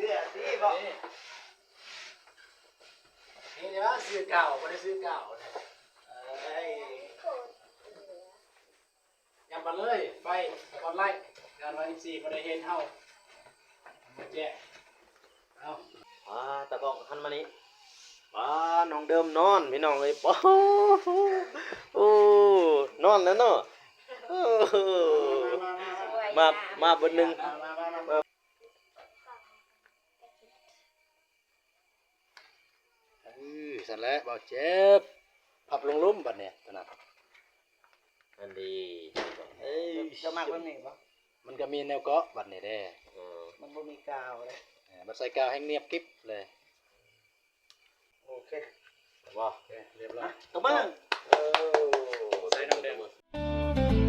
ເດ ນີ້ບໍ່ ນີ້ ນີ້ວ່າຊື້ເກົ່າ ບໍ່ໄດ້ຊື້ເກົ່າເດ. ເອີຍ ຍັງບໍ່ເລີຍ ໄຟສະປອດໄລ ຢ້ານວ່າເອັຟຊີບໍ່ໄດ້ເຫັນເຮົາ ບໍ່ແຈ້ງ. ເອົາ ອ່າ ຕາກ້ອງຫັນມານີ້ ອ່າ ນ້ອງເດີມນອນ ພີ່ນ້ອງເອີຍ ໂອ້ ນອນແລ້ວເນາະ ເອີ ມາ ມາເບິດໜຶ່ງ. ເອີ ຊັ້ນແຫຼະ ເບົາເຈັບ ພັບລົງລຸ່ມບັດນີ້ ຕົວນັ້ນ ອັນດີ ເອີຍ ເຈົ້າມັກແບບນີ້ບໍ່? ມັນກໍມີແນວເກາະບັດນີ້ເດ້ ເອີ ມັນບໍ່ມີກາວເດ້ ເອີ ບັດໃສ່ກາວແຮ່ງນຽບກິບເລີຍ. ໂອເຄ ບໍ່ ໂອເຄ ຮຽບຮ້ອຍ ຕົບມື ເອີ ໃສ່ນ້ຳແດງ.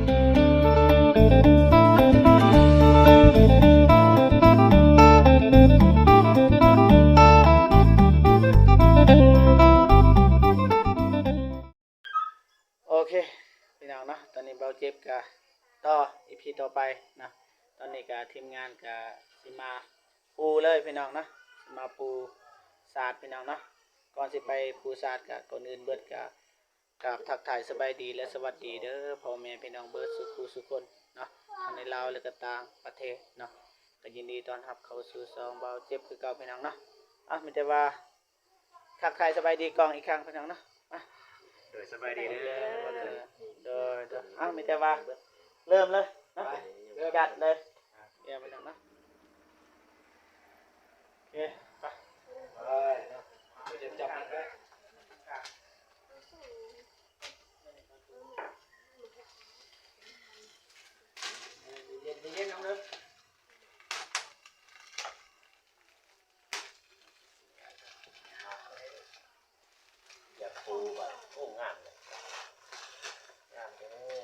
ໂອເຄ ພີ່ນ້ອງເນາະ ຕອນນີ້ເບົາເຈັບກະຕໍ່ ອີພີ ຕໍ່ໄປເນາະ. ຕອນນີ້ກະທີມງານກະຊິມາປູເລີຍ ພີ່ນ້ອງເນາະ ຊິມາປູສາດ ພີ່ນ້ອງເນາະ. ກ່ອນຊິໄປປູສາດກະ ກ່ອນອື່ນເບິດກະ ກາບທັກທາຍສະບາຍດີ ແລະ ສະຫວັດດີເດີ ພໍ່ແມ່ພີ່ນ້ອງເບິດສູ່ຜູ້ສູ່ຄົນເນາະ ທັງໃນລາວ ແລະ ກະຕ່າງປະເທດເນາະ. ກະຍິນດີຕ້ອນຮັບເຂົ້າສູ່ຊ່ອງເບົາເຈັບຄືເກົ່າ ພີ່ນ້ອງເນາະ. ອ່ະ ມີແຕ່ວ່າທັກທາຍສະບາຍດີກ້ອງອີກຄັ້ງ ພີ່ນ້ອງເນາະ. ອ່ະ ໂດຍ ສະບາຍດີເດີ ໂດຍ ໂດຍ ອ່ະ ມີແຕ່ວ່າເລີ່ມເລີຍເນາະ ໄປ ເລີ່ມ ຈັດເລີຍ ອ່ະ ເອີ ພີ່ນ້ອງເນາະ. ໂອເຄ ໄປ ໄປເນາະ ໄປຈັບມັນເດີ. ເຢັນໆ ນ້ອງເດີ. ຢາກປູບາດ ໂອ້ ງາມເລີຍ ງາມເລີຍ.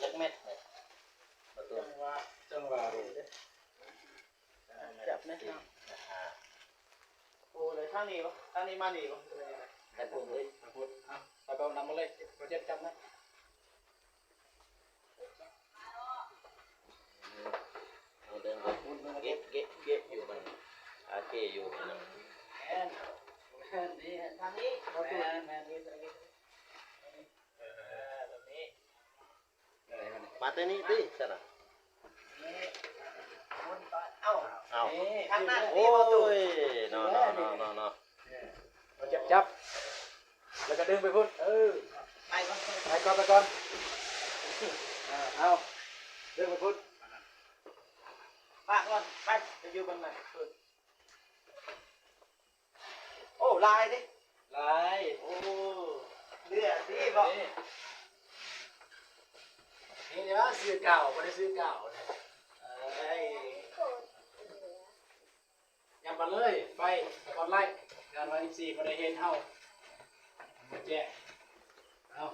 ຈັກແມັດເລີຍ ປະຕູ ຈັງຫວະ ຈັງຫວະ ຈັບແມັດເນາະ. ໂອ້ ເລີຍທາງນີ້ບໍ່? ທາງນີ້ມານີ້ບໍ່? ທາງພຸ້ນເລີຍ ທາງພຸ້ນ. ເອົາ ໄປເອົານຳມາເລີຍ ບໍ່ເຈັບ ຈັບນະ. ເກັບ ເກັບ ເກັບຢູ່ມັນ ໂອເຄຢູ່ນະ. ແມ່ນ ແມ່ນ ນີ້ທາງນີ້ ປະຕູ ແມ່ນ ແມ່ນ ນີ້ທາງນີ້ ເອີ ແບບນີ້ ມາແຕ່ນີ້ຕິ ຊັ້ນນະ. ເອົ້າ ເອົ້າ ທາງນັ້ນ ໂອ້ຍ ເນາະ ເນາະ ເນາະ ເນາະ ເນາະ. ຈັບ ຈັບ ແລ້ວກໍດຶງໄປພຸ້ນ ເອີ ໄປກ່ອນ ໄປກ່ອນ ໄປກ່ອນ ເອົາ ດຶງໄປພຸ້ນ ປາກກ່ອນ ໄປ ໄປຢູ່ເບິ່ງນັ້ນພຸ້ນ. ໂອ້ ຫຼາຍເດ້ ຫຼາຍ ໂອ້ ເຫຼືອຕິບໍ່ ນີ້ ນີ້ວ່າຊື້ເກົ່າ ບໍ່ໄດ້ຊື້ເກົ່າເດ້. ເອີຍ ຍັງບໍ່ເລີຍ ໄຟສະປອດໄລ ຢ້ານວ່າເອັຟຊີບໍ່ໄດ້ເຫັນເຮົາ ບໍ່ແຈ້ງ. ເອົາ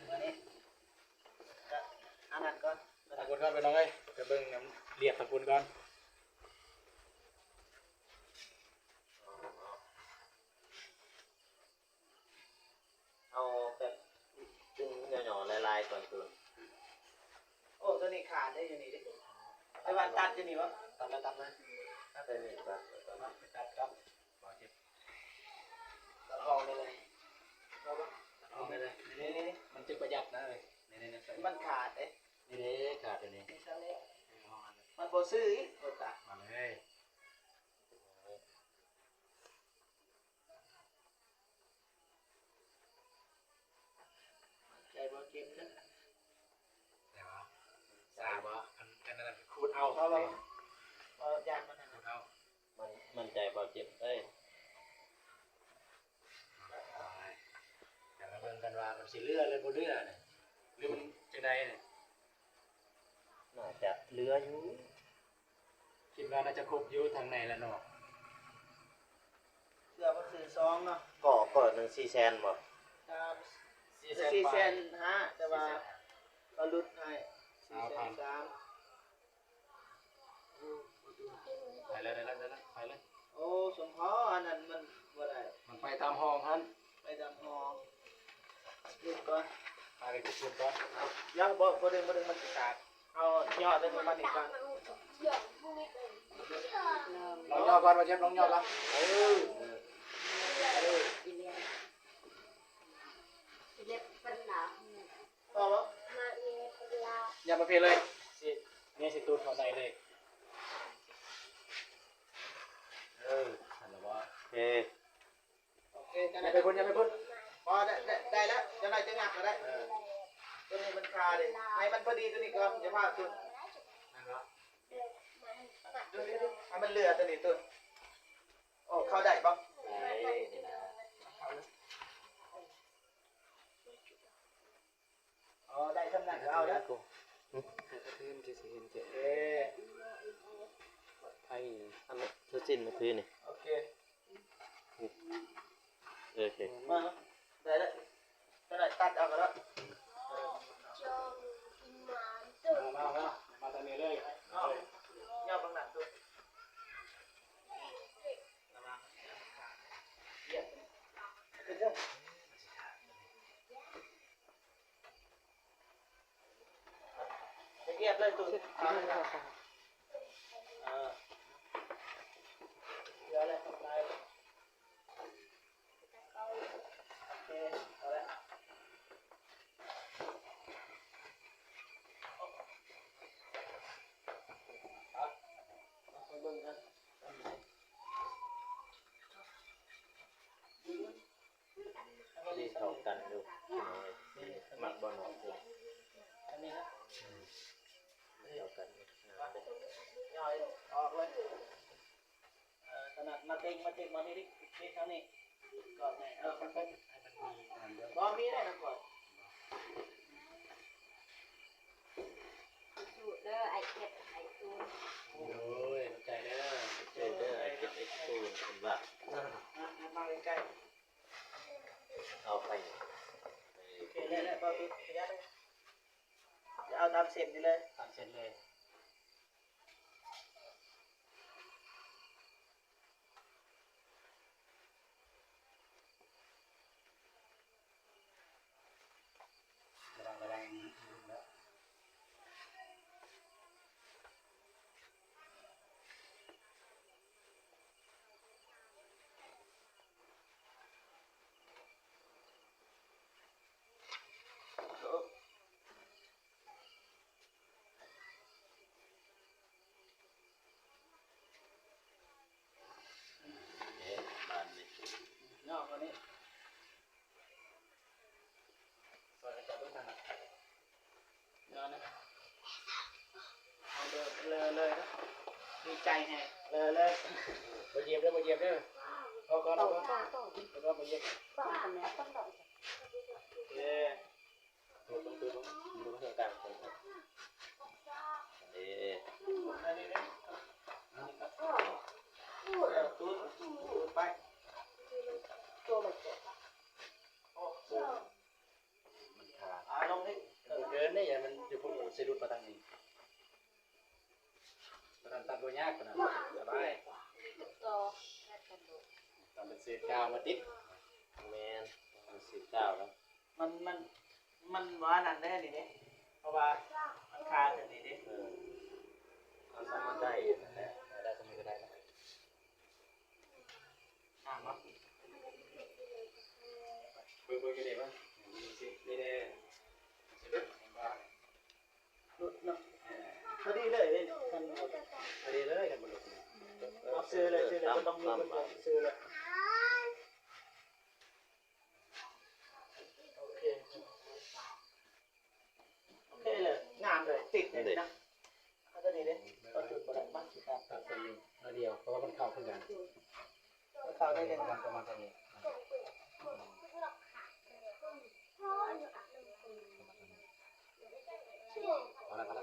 ມານີ້ ກະອັນນັ້ນກ່ອນ ທາງພຸ້ນກ່ອນ ພີ່ນ້ອງເອີຍ ໄປເບິ່ງນຳລຽບທາງພຸ້ນກ່ອນ. ເອົາແບບເປັນຫຍໍ້ໆ ຫຼາຍໆ ກ່ອນ. ໂອ້ ໂຕນີ້ຂາດເດ້ ຢູ່ນີ້ເດ້ ແຕ່ວ່າຕັດຢູ່ນີ້ບໍ່? ຕັດແລ້ວ ຕັດມາ ຕັດແຕ່ນີ້ ຕັດ ຕັດ ຕັດກັບ ຕັດອອກໄດ້ເລີຍ ຕັດອອກໄດ້ເລີຍ. ນີ້ໆ ມັນຈະປະຢັດນະ ນີ້ໆ ມັນຂາດເດ້ ນີ້ເດ້ ຂາດຢູ່ນີ້ ມັນບໍ່ຊື້ອີກ ໂອ້ຕາຍ ມາເລີຍ. ໃຈບໍ່ເຈັບເດີ ແຕ່ວ່າ ສາຍບໍ່ ອັນ ອັນນັ້ນຂູດເອົາ ເອົາບໍ່ ບໍ່ຢ້ານມັນ ຂູດເອົາ ມັນ ໝັ້ນໃຈບໍ່ເຈັບເອີຍ. ດຽວມາເບິ່ງກັນວ່າມັນຊິເຫຼືອ ຫຼື ບໍ່ເຫຼືອນະ ຫຼື ມັນຈັ່ງໃດນະ. ໜ້າຈະເຫຼືອຢູ່ ຄິດວ່າໜ້າຈະຄົບຢູ່ທາງໃນແຫຼະເນາະ. ເສື້ອບໍ່ຊື້ສອງເນາະ ກໍ ກໍໜຶ່ງສີ່ແສນບໍ່? ສາມ ສີ່ແສນ ສີ່ແສນຫ້າ ແຕ່ວ່າເຂົາຫຼຸດໃຫ້ສີ່ແສນສາມ. ໄປເລີຍ ໄດ້ແລ້ວ ໄດ້ແລ້ວ ໄປເລີຍ. ໂອ້ ສົມພໍ ອັນນັ້ນມັນບໍ່ໄດ້ ມັນໄປຕາມຮ່ອງຫັ້ນ ໄປຕາມຮ່ອງ. ເກັບກ່ອນ ພາໄປເກັບຝຸ່ນກ່ອນ. ເອົາ ຢ່າ ບໍ່ ບໍ່ດຶງ ບໍ່ດຶງ ມັນຊິຂາດ. ເອົາ ຍໍ້ຕົວນີ້ມານີ້ກ່ອນ ລອງຍໍກ່ອນ ບໍ່ເຈັບ ລອງຍໍກ່ອນ ເອີ ເອີ ພໍບໍ່? ຢ່າມາພີ້ເລີຍ ຊິ ແມ່ຊິຕູດເຂົ້າໃນເລີຍ ເອີ ຫັ້ນລະບໍ່? ເອີ ໂອເຄ ຈັ່ງໃດ ຢ່າໄປພຸ້ນ ຢ່າໄປພຸ້ນ ພໍ ໄດ້ ໄດ້ ໄດ້ແລ້ວ ຈັ່ງໃດຈັ່ງຫຍັງກໍໄດ້ ເອີ ຕົວນີ້ມັນຄາເດ້ ໃຫ້ມັນພໍດີຕົວນີ້ກ່ອນ ຢ່າພາດຕົວ ນັ້ນເນາະ ເອີ ໃຫ້ມັນເຫຼືອຕົວນີ້ຕົວ ໂອ້ ເຂົ້າໄດ້ບໍ່? ໄດ້ ນີ້ນະ ອໍ ໄດ້ສ່ຳນັ້ນກໍເອົາເດີ ຄືນທີ່ຊິເຫັນເຈັບ ເອີ ໄອ້ອັນນັ້ນ ເທື່ອສິ້ນເມື່ອຄືນນີ້ ໂອເຄ ໂອເຄ ມາ ໄດ້ແລ້ວ ກໍໄດ້ ຕັດເອົາກໍໄດ້ ມາ ມາ ມາ ມາທາງນີ້ເລີຍ ເອົາ ຍ່າງເບິ່ງໜ້າຕົວ ລະວັງ ລະອຽດເລີຍ ຕູ້ ເອີ ເຫຼືອແລ້ວ ໄດ້ ໂອເຄ ເອົາແລ້ວ ເອົາ ເອົາໄປເບິ່ງກັນ ພໍດີເຂົ້າກັນຢູ່ ມັກບໍ່ເນາະ ອັນນີ້ນະ ເຂົ້າກັນ ງາມເດ້ ຍ່ອຍອອກເລີຍ ເອີ ຂະໜາດມາເຕັງ ມາເຕັງ ມານີ້ດິ ຕິດທາງນີ້ ກໍແມ່ນ ເອີ ເອົາໄປ ບໍ່ມີໄດ້ນະ ສູ້ໆເດີ ອ້າຍເຈັບ ອ້າຍຕູນ ໂອ້ຍ ຂອບໃຈເດີ ຂອບໃຈເດີ ອ້າຍເຈັບ ອ້າຍຕູນ ເພິ່ນວ່າ ມາ ມາໃກ້ໆ ເອົາໄປ ໂອເຄ ແລ້ວ ແລ້ວ ບໍ່ຕິດ ຢ່າເດີ ເອົາຕາມເສັ້ນນີ້ເລີຍ ຕາມເສັ້ນເລີຍ ລະວັງ ລະວັງ ເອີ ບາດນີ້ ຍ່ອງກວ່ານີ້ ຊ່ອຍກັນຈັບເບິ່ງທາງນັ້ນ ຍ່ອງນະ ເອົາເລີຍ ເລີຍ ເລີຍນະ ດີໃຈແຮງ ເລີຍ ເລີຍ ບໍ່ຢຽບເດີ ບໍ່ຢຽບເດີ ເອົາກ່ອນ ເອົາກ່ອນ ເອົາກ່ອນ ບໍ່ຢຽບ ເອີ ເອີ ຕູດ ຕູດໄປ ມັນຄາ ອາລົງນີ້ ເດີນນີ້ ຢ່າມັນຢູ່ພຸ້ນ ຊິຫຼຸດມາທາງນີ້ ຕົວນັ້ນຕັດບໍ່ຍາກ ຕົວນັ້ນສະບາຍ ຕໍ່ ຕັດເປັນເສດກາວມາຕິດ ແມ່ນ ເສດກາວນະ ມັນ ມັນ ມັນບໍ່ອັນນັ້ນເດ້ນີ້ເດ້ ເພາະວ່າມັນຄາຂຶ້ນນີ້ເດ້ ເອີ ເອົາສ່ຳມັນໄດ້ ໄດ້ສ່ຳນີ້ກໍໄດ້ລະ ງາມບໍ່ ເບິ່ງ ເບິ່ງຢູ່ນີ້ເບິ່ງ ນີ້ເດ້ ເຫັນບໍ່ ຫຼຸດເນາະ ພໍດີເລີຍເດ້ ຄັນບໍ່ ພໍດີເລີຍ ຄັນບໍ່ຫຼຸດ ເອົາເຊື່ອເລີຍ ເຊື່ອເລີຍ ບໍ່ຕ້ອງຫຼຸດ ເຊື່ອເລີຍ ໂອເຄ ໂອເຄເລີຍ ງາມເລີຍ ຕິດເລີຍນະ ເອົາຕົວນີ້ເດ້ ເອົາຈຸດບໍ່ໄດ້ ມັນຊິຕັດ ຕັດຕົວນີ້ໜ້ອຍດຽວ ເພາະວ່າມັນເຂົ້າຄືກັນ ເຂົ້າໄດ້ເລີຍ ປະມານ ປະມານເທົ່ານີ້ ເອົາລະ ເອົາລະ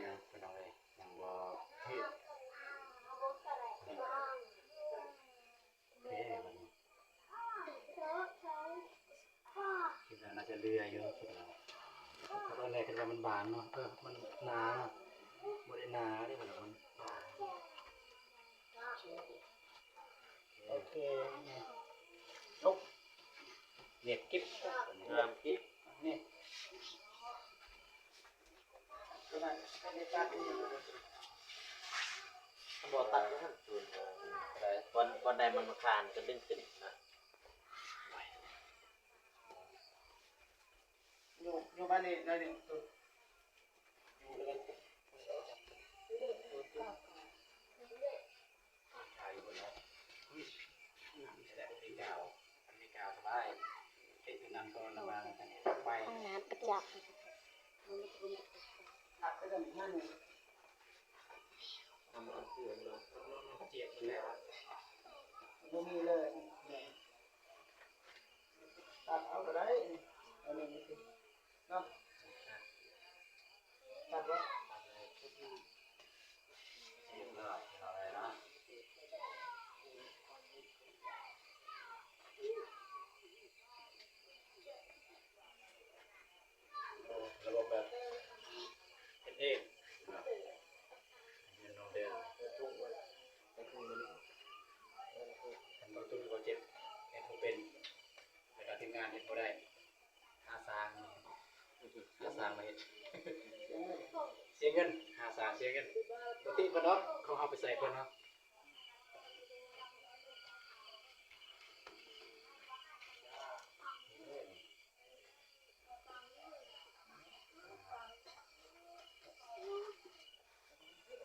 ຍັງ ພີ່ນ້ອງເອີຍ ຍັງບໍ່ຖືກ ເນາະ ເອີ ມັນໜາເນາະ ບໍ່ໄດ້ໜາເດ້ ມັນບາງ. ໂອເຄ ຈົບ ເນຍ ກິບ ງາມກິບ ນີ້ ບໍ່ຕັດຢູ່ຫັ້ນ ບ່ອນ ບ່ອນໃດມັນມາຄານກໍດຶງຂຶ້ນນະ. ຢູ່ ຢູ່ບ້ານນີ້ໜ້ອຍໜຶ່ງ ຢູ່ເຮືອນ ຂາຍຢູ່ພຸ້ນແຫຼະ ນີ້ແຫຼະ ມີກາວ ມັນມີກາວສະບາຍ ເຮັດຢູ່ນຳກ່ອນລະວ່າໄປ ຫ້ອງນ້ຳປະຈຳ ບໍ່ມີເລີຍ ຕັດເອົາກໍໄດ້ ອັນນີ້ເນາະ ຕັດເອົາ ລະບົບແບບເຮັດເອງເນາະ ເປັນນ້ອງເດີນ ຄັນບໍ່ຕຸ້ນບໍ່ເຈັບ ເຮັດບໍ່ເປັນ ແລ້ວກໍທີມງານເຮັດບໍ່ໄດ້ ຫາຊ່າງ ຫາຊ່າງມາເຮັດ ເສຍເງິນ ຫາຊ່າງເສຍເງິນ ບໍ່ຕິເພິ່ນດອກ ຂອງເຮົາໄປໃສ່ເພິ່ນເນາະ.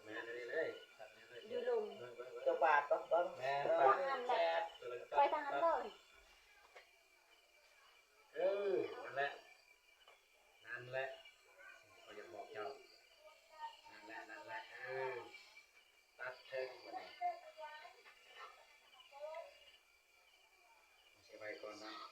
ແມ່ນອັນນີ້ເລີຍ ຕັດອັນນີ້ເລີຍ ຢູ່ລຸ່ມ ເບິ່ງ ເບິ່ງ ເຈົ້າປາດ ເບິ່ງ ເບິ່ງ ແມ່ນ ປາດ ປາດ ແຊບ ໄປທາງນັ້ນເລີຍ ເອີ ນັ້ນແຫຼະ ນັ້ນແຫຼະ ຂ້ອຍຢາກບອກເຈົ້າ ນັ້ນແຫຼະ ນັ້ນແຫຼະ ເອີ ຕັດເທິງບາດນີ້ ເສຍໄວ້ກ່ອນເນາະ.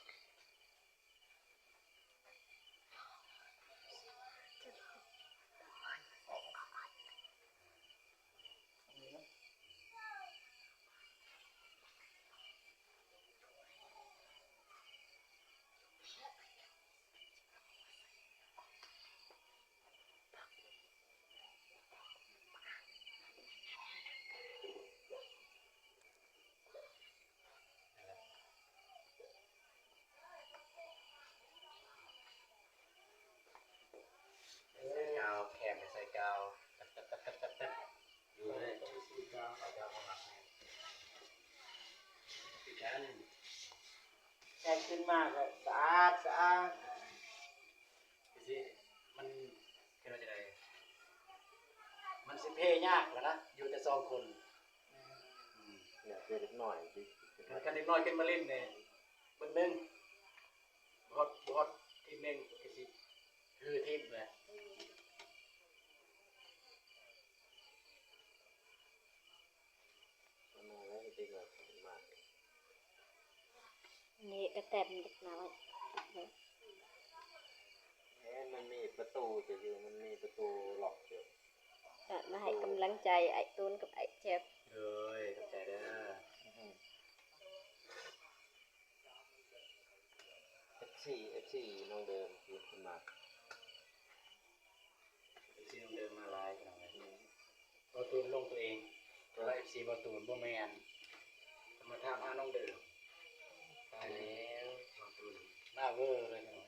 ໃສ່ກາວ ແຄມໃສ່ກາວ ແຕັບໆໆໆ ຢູ່ເລີຍ ໃສ່ກາວ ໃສ່ກາວ ໃສ່ກາວ ແກະຂຶ້ນມາກໍສະອາດສະອ້າງ ຄືຊິ ມັນ ເອີ້ນວ່າຈັ່ງໃດ ມັນຊິເພຍາກແລ້ວນະ ຢູ່ແຕ່ສອງຄົນ ອືມ ຢ່າເພເດັກນ້ອຍ ຄັນເດັກນ້ອຍຂຶ້ນມາຫຼິ້ນນີ້ ບຶດໜຶ່ງ ບໍ່ຮອດ ບໍ່ຮອດທີມໜຶ່ງ ກໍຊິຮືທີມແຫຼະ. ອັນນີ້ກໍແຕ້ມເດັກນ້ອຍ ເອີ ມັນມີປະຕູຢູ່ ມັນມີປະຕູລັອກຢູ່ ກໍມາໃຫ້ກຳລັງໃຈອ້າຍຕູນກັບອ້າຍແຈັບ ໂດຍ ຂອບໃຈເດີ. ເອັຟຊີ ເອັຟຊີນ້ອງເດີມທີ່ເພິ່ນມາ ເອັຟຊີນ້ອງເດີມມາຫຼາຍ ພີ່ນ້ອງເອີຍ ອືມ ເວົ້າໂຕນລົງໂຕເອງ ແຕ່ວ່າເອັຟຊີເວົ້າໂຕນບໍ່ແມ່ນ ເພິ່ນມາຖາມຫານ້ອງເດີມ ຕາຍແລ້ວ ເວົ້າໂຕນໜ້າເວີເລີຍ ພີ່ນ້ອງ.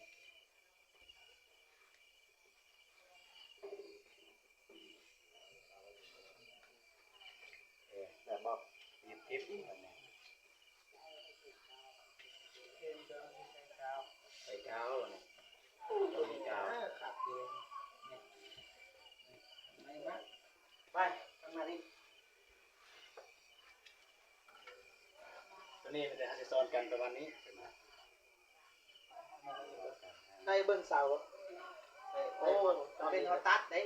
ເອີ ແບບບໍ່ ຫຍິບ ຫຍິບ ໃສ່ກາວ ໃສ່ກາວ ໂອ້ ໂຕນີ້ກາວ ເອີ ຄັກຢູ່ ໄປ ທາງໜ້ານີ້ ໂຕນີ້ມັນຈະ ເຮົາຈະສອນກັນປະມານນີ້ ໃຫ້ເບິ່ງເສົາ ໂອ້ ເປັນເຮົາຕັດເດ້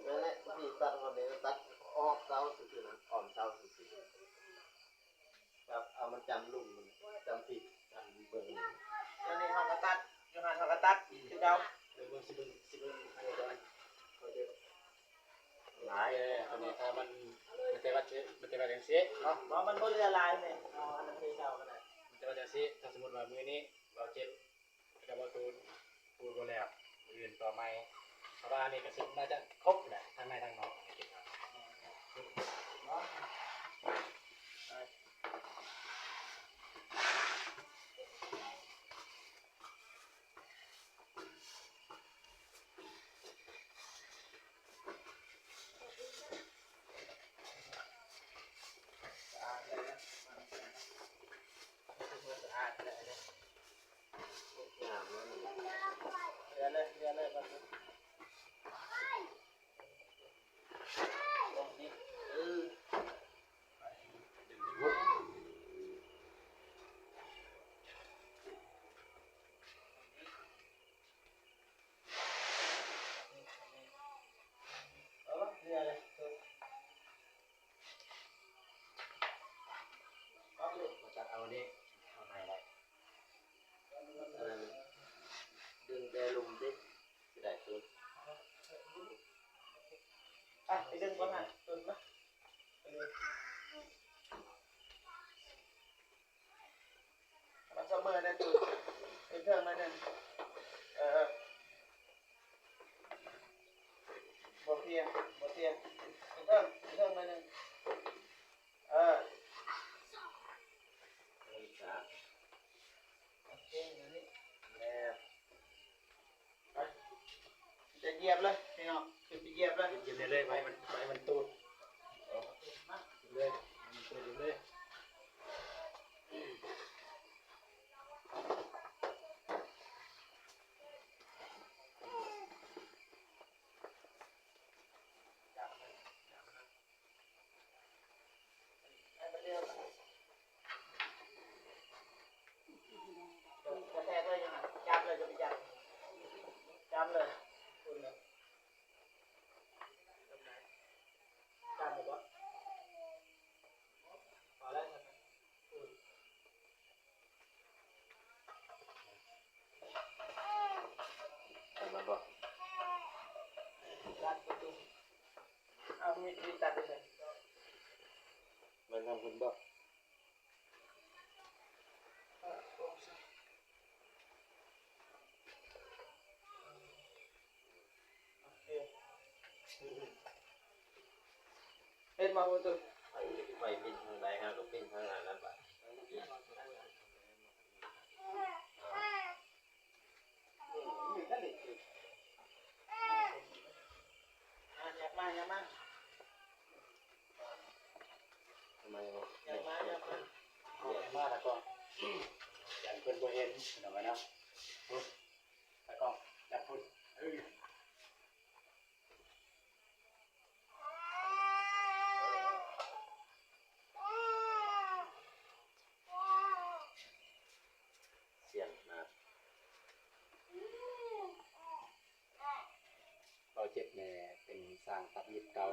ແມ່ນແຫຼະ ທີ່ຕັດເຮົານີ້ ຕັດອ້ອມເສົາຊື່ໆນະ ອ້ອມເສົາຊື່ໆ ແບບເອົາມັນຈຳລຸ່ມ ຈຳປີກ ຈຳເບິ່ງນີ້ ຕອນນີ້ເຮົາກໍຕັດ ຢູ່ຫັ້ນເຮົາກໍຕັດຄືເກົ່າ ເບິ່ງ ຊິເບິ່ງ ຊິເບິ່ງ ຫຼາຍເດ້ ອັນນີ້ຖ້າມັນ ມັນແຕ່ວ່າ ມັນແຕ່ວ່າຈັ່ງຊີ້ເນາະ ບໍ່ ມັນບໍ່ເຫຼືອຫຼາຍແມ່ ເອົາອັນນັ້ນຄືເກົ່າກໍໄດ້ ມັນແຕ່ວ່າຈັ່ງຊີ້ ຖ້າສົມມຸດວ່າມື້ນີ້ເບົາເຈັບ ແລ້ວກໍເບົາຕູນ ປູນບໍ່ແລ້ວ ມື້ອື່ນຕໍ່ໃໝ່ ເຮົ ວ່ານີ້ກະຊິໜ້າຈະຄົບແຫຼະ ທັງໃນທັງນອກ. ສະອາດເລີຍນະ ສະອາດເລີຍນະ ງາມເລີຍ ເຫຼືອເລີຍ ເຫຼືອເລີຍ ລົງນີ້ ເອີ. ຕັດເອົານີ້ ເອົາໃຫ້ໄດ້ ອັນນັ້ນດຶງແຕ່ລຸ່ມຕິ ຊິໄດ້ຕົວ ອ່ະ ໄປດຶງກ່ອນນະ ຕຸນມາ ໄປເລີຍ. ໃຫ້ມັນສະເໝີແດ່ ຕຸນ ຂຶ້ນເທິງໜ້ອຍໜຶ່ງ ເອີ ບໍ່ພຽງ ບໍ່ພຽງ ຂຶ້ນເທິງ ຂຶ້ນເທິງໜ້ອຍໜຶ່ງ ເອີ ໂອເຄ ແມ່ນ. ຈະຢຽບເລີຍພີ່ນ້ອງ ຂຶ້ນໄປຢຽບເລີຍ ຢຽບເລີຍ ໃຫ້ມັນ ໃຫ້ມັນຕູດ ເອົາ ເລີຍ ໃຫ້ມັນຕູດເລີຍ. ກະແທກເລີຍ ຈັບເລີຍ ຢ່າໄປຈັບ ຈັບເລີຍ ພຸ້ນເລີຍ ຈັບເລີຍບໍ່ ພໍແລ້ວ ພຸ້ນ. ເອົາມາບໍ່ ຕັດປະຕູ ເອົາມີດ ມີດຕັດໄປໃສ ແມ່ນທາງພຸ້ນບໍ່? ເຫັນບໍ່ ປະຕູ ໄຟ ໄຟປິ່ນທາງໃດ ເຮົາກະປິ່ນທາງນັ້ນລະບາດ. ອາ ຫຍັບມາ ຫຍັບມາ ຫຍັບມາ ຫຍັບມາ ເອົາ ຫຍັບມາ ຕາກ້ອງ ຢ້ານເພິ່ນບໍ່ເຫັນ ພີ່ນ້ອງເອີຍເນາະ. ຕາກ້ອງ ຈັບພຸ້ນ ເອີ. ສຽງນະ ເບົາເຈັບແນ່ ເປັນຊ່າງຕັດຫຍິບເກົ່າ.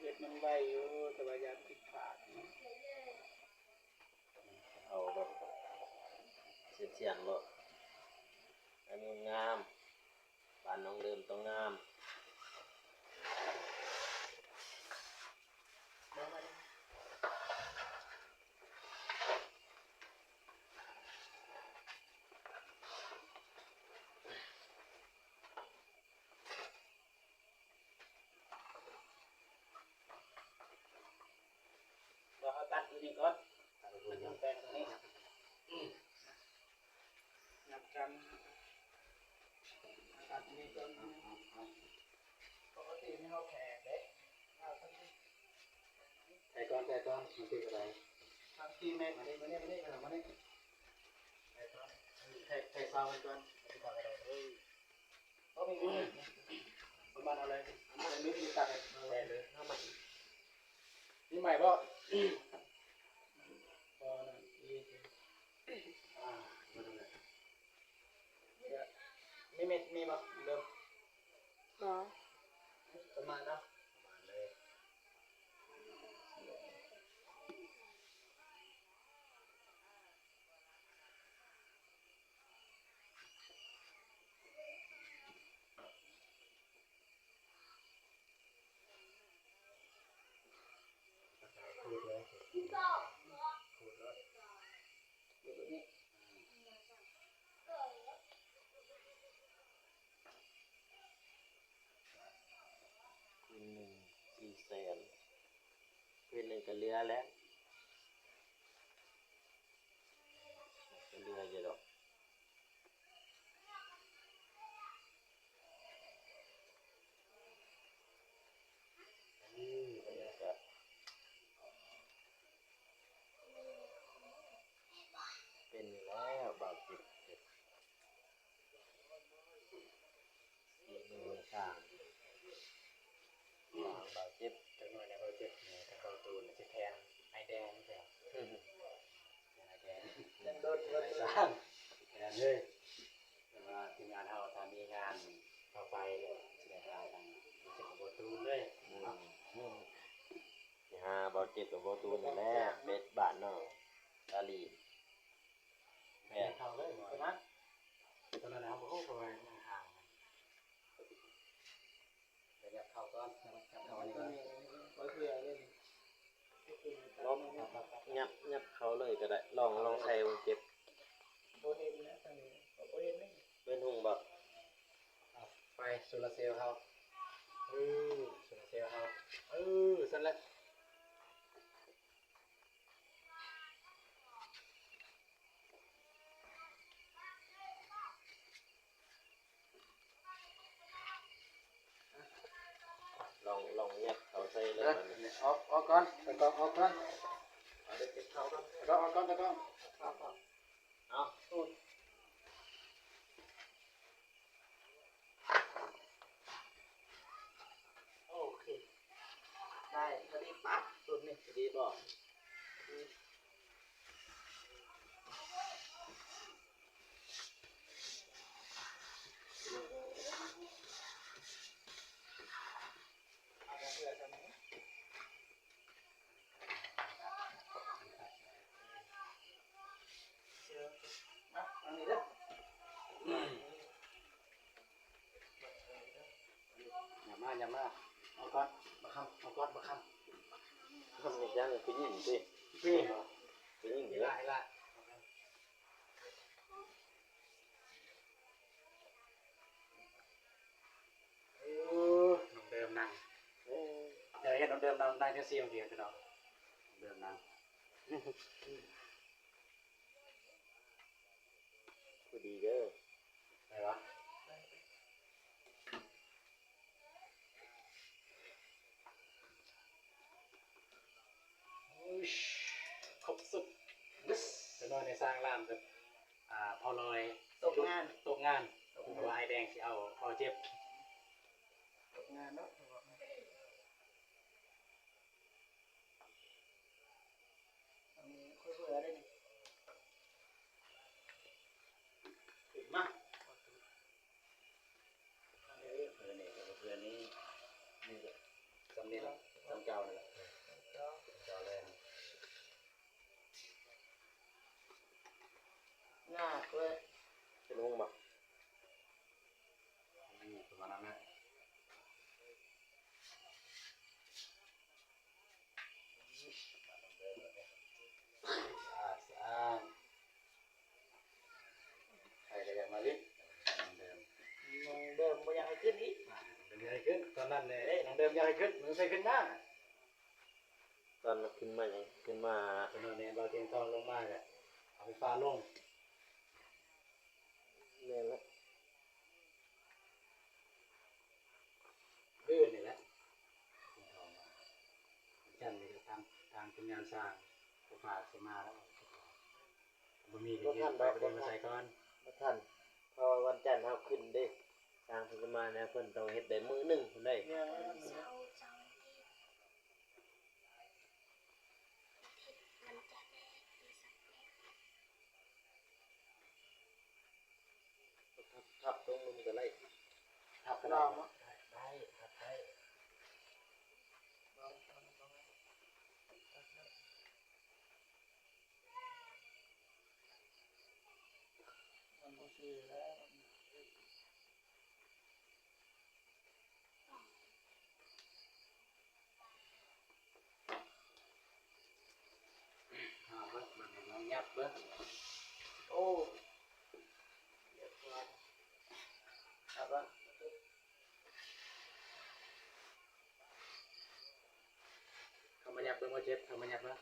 ເຮັດມັນໄວຢູ່ ແຕ່ວ່າຢ້ານຜິດພາດ. ເອົາແບບສຽງໆ ໂລດ ໃຫ້ມັນງາມ. ບ້ານນ້ອງເດີມຕ້ອງງາມ. ດຽວເຮົາຕັດຕົວນີ້ກ່ອນ ຕັດຕົວນີ້ ມັນຕ້ອງແປງຕົວນີ້ ນັບກັນ ຕັດຕົວນີ້ກ່ອນ ປົກກະຕິນີ້ເຮົາແຂງເດ້ ໃສ່ກ່ອນ ໃສ່ກ່ອນ ມັນຄືກະໄດ ທາງທີ່ແມ່ນ ມານີ້ ມານີ້ ມານີ້ ມານີ້ ໃສ່ກ່ອນ ເອີ. ແທກ ແທກຊາວມັນກ່ອນ ເອົາໄປຕັກເອົາເລີຍ ເອົາໄປ ປະມານເອົາເລີຍ ເອົາໄປ ມີຕັກໃຫ້ເລີຍ ເອົາໃໝ່ ມີໃໝ່ບໍ່? ບໍ່ ນັ້ນ ອີ ອ່າ ບໍ່ໄດ້ ມີເມັດ ມີບໍ່? ເລີ່ມ ບໍ່ ປະມານເນາະ ປະມານເລີຍ. ຂູດເລີຍ ຂູດເລີຍ ຂູດແບບນີ້ ຄືນໜຶ່ງສີ່ແສນ ຄືນໜຶ່ງກໍເຫຼືອແລ້ວ ກໍເຫຼືອຢູ່ດອກ. ອືມ ບັນຍາກາດເປັນຢູ່ແລ້ວ ບ່າວຈິດ ເຮັດ ສີມືຊ່າງ ບ່າວຈິດ ຈັກໜ້ອຍແລ້ວ ບ່າວຈິດນີ້ ທາງເຂົ້າຕູນຊິແທນອ້າຍແດງແລ້ວ. ແມ່ນແດງ ແມ່ນໂດດ ແມ່ນສ້າງ ແມ່ນເລີຍ ແຕ່ວ່າທີມງານເຮົາຖ້າມີງານເຂົ້າໄປ ຊິໄດ້ຫາທາງເຈົ້າຂອງບໍ່ຕູນເລີຍເນາະ ອືມ ຊິຫາບໍ່ເຈັບກັບບໍ່ຕູນນີ້ແຫຼະ ເປັດບ້ານນ້ອງອາລີ ແມ່ນ ເຂົ້າເລີຍ ຕອນນັ້ນ ຕອນນັ້ນເຮົາບໍ່ຮູ້ ເພາະວ່າຍັງຫ່າງ ໄປຍັບເຂົ້າກ່ອນ ຍັບເຂົ້າອັນນີ້ກ່ອນ ລອງຍັບ ຍັບເຂົ້າເລີຍກໍໄດ້ ລອງ ລອງໃສ່ເບິ່ງເຈັບ ບໍ່ເຫັນແລ້ວ ທາງນີ້ບໍ່ເຫັນເດ້ ເປັນຫຸ່ງບໍ່? ເອົາ ໄຟໂຊລາເຊວເຮົາ ເອີ ໂຊລາເຊວເຮົາ ເອີ ຊັ້ນແຫຼະ. ລອງ ລອງຍັດເຂົ້າໃສ່ເລີຍ ເອີ ບັດນີ້ ອອກ ອອກກ່ອນ ຕາກ້ອງອອກກ່ອນ ເອົາໄດ້ເກັບເຂົ້າກ່ອນ ຕາກ້ອງອອກກ່ອນ ຕາກ້ອງ ເອົາ ໂອເຄ ໄດ້ ພໍດີປັບ ຊຸດນີ້ ພໍດີບໍ່? ຢ່າມາ ຢ່າມາ ເອົາກ່ອນ ບັກຄຳ ເອົາກ່ອນ ບັກຄຳ ເຮັດຫຍັງ ຜູ້ຍິງຕິ ຜູ້ຍິງ ຜູ້ຍິງ ອີ່ຫຼ້າ ອີ່ຫຼ້າ. ເອີ ນ້ອງເດີມນັ່ງ ເອີ ດຽວເຫັນນ້ອງເດີມນັ່ງ ນັ່ງຈັ່ງຊີ້ ພີ່ນ້ອງ ນ້ອງເດີມນັ່ງ ພໍດີເດີ ໄດ້ປະ? ຄົບສຸດ ຈັກໜ້ອຍໃນສ້າງລາມກັບ ອ່າ ພໍ່ລອຍ ຕົກງານ ຕົກງານ ຕົກງານ ເພາະວ່າອ້າຍແດງຊິເອົາ ເອົາເຈັບ ຕົກງານເນາະ ອັນນີ້ຄ່ອຍເບື່ອເດ້ນີ້ ຂຶ້ນມາ. ເອີ ເພື່ອນີ້ ເພື່ອນີ້ ນີ້ກໍສ່ຳນີ້ລະ ສ່ຳເກົ່ານີ້ລະ ສ່ຳເກົ່າແລ້ວ ຍາກເລີຍ ເປັນຫຸ່ງບໍ່? ນີ້ປະມານນັ້ນແຫຼະ ສະອາດ ສະອາດ. ໃຜກໍຢາກມາຫຼິ້ນ ນ້ອງເດີມ ນ້ອງເດີມບໍ່ຢາກໃຫ້ຂຶ້ນອີກ ນ້ອງເດີມຢາກໃຫ້ຂຶ້ນ ຕອນນັ້ນແຫຼະ ນ້ອງເດີມຢາກໃຫ້ຂຶ້ນ ມັນໃສ່ຂຶ້ນມາ ຕອນມັນຂຶ້ນມາຫຍັງ ຂຶ້ນມາ ຕອນນັ້ນແຫຼະ ບ່າວຕຽງທອງລົງມາກໍເອົາໄຟຟ້າລົງ ແມ່ນແຫຼະ ຄືນີ້ແຫຼະ ຕຽງທອງມາ ຈັນນີ້ກໍທາງ ທາງທີມງານສ້າງ ໄຟຟ້າຊິມາແລ້ວ. ບໍ່ມີ ບໍ່ທັນດອກ ບໍ່ທັນ ໃສ່ກ່ອນ ບໍ່ ທັນ ເພາະວ່າວັນຈັນເຮົາຂຶ້ນເດ້ ທາງເພິ່ນຈະມາແລ້ວ ເພິ່ນຕ້ອງເຮັດໄດ້ມື້ໜຶ່ງພຸ້ນເດ້. ເສົາ ເສົາ ອາທິດ ອາທິດ ວັນຈັນ ມື້ສັກ ທັບ ທັບຕົງມັນກໍໄດ້ ທັບກໍໄດ້ ໄດ້ ທັບໄດ້. ມັນບໍ່ຊື່ແລ້ວ ເອົາເບິ່ງ ມັນຍັບເບິ່ງ ໂອ້ ຮຽບຮ້ອຍ ເອົາເບິ່ງ. ເຂົ້າມາຫຍັບເບິ່ງວ່າເຈັບ ເຂົ້າມາຫຍັບເບິ່ງ